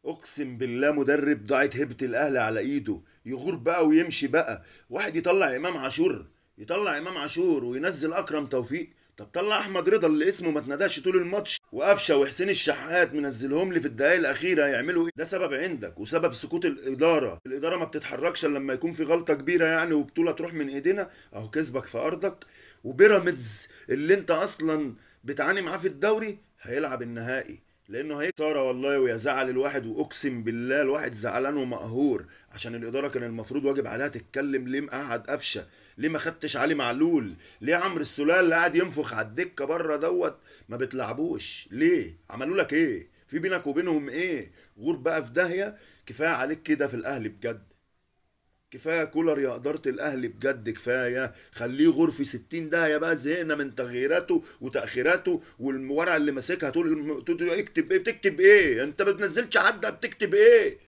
اقسم بالله مدرب ضاعت هبه الاهلي على ايده، يغور بقى ويمشي بقى. واحد يطلع امام عاشور، يطلع امام عاشور وينزل اكرم توفيق. طب طلع احمد رضا اللي اسمه ما اتنداش طول الماتش، وقفشه وحسين الشحات منزلهم لي في الدقائق الاخيرة، يعملوا ايه؟ ده سبب عندك وسبب سكوت الادارة. الادارة ما بتتحركش الا لما يكون في غلطه كبيرة يعني، وبطولة تروح من ايدينا. اهو كسبك في ارضك. وبيراميدز اللي انت اصلا بتعاني معاه في الدوري هيلعب النهائي، لانه هيخساره والله، ويزعل الواحد. واقسم بالله الواحد زعلان ومقهور، عشان الادارة كان المفروض واجب عليها تتكلم. ليه مقعد قفشه؟ ليه ما خدتش علي معلول؟ ليه عمرو السوليه اللي قاعد ينفخ على الدكة بره دوت ما بتلعبوش؟ ليه؟ عملوا لك ايه؟ في بينك وبينهم ايه؟ غور بقى في داهية. كفاية عليك كده في الاهلي بجد، كفاية كولر يا ادارة الاهلي بجد، كفاية. خليه غور في 60 داهية بقى، زهقنا من تغييراته وتاخيراته والورقة اللي ماسكها طول اكتب ايه؟ بتكتب ايه؟ انت ما بتنزلش حد، بتكتب ايه؟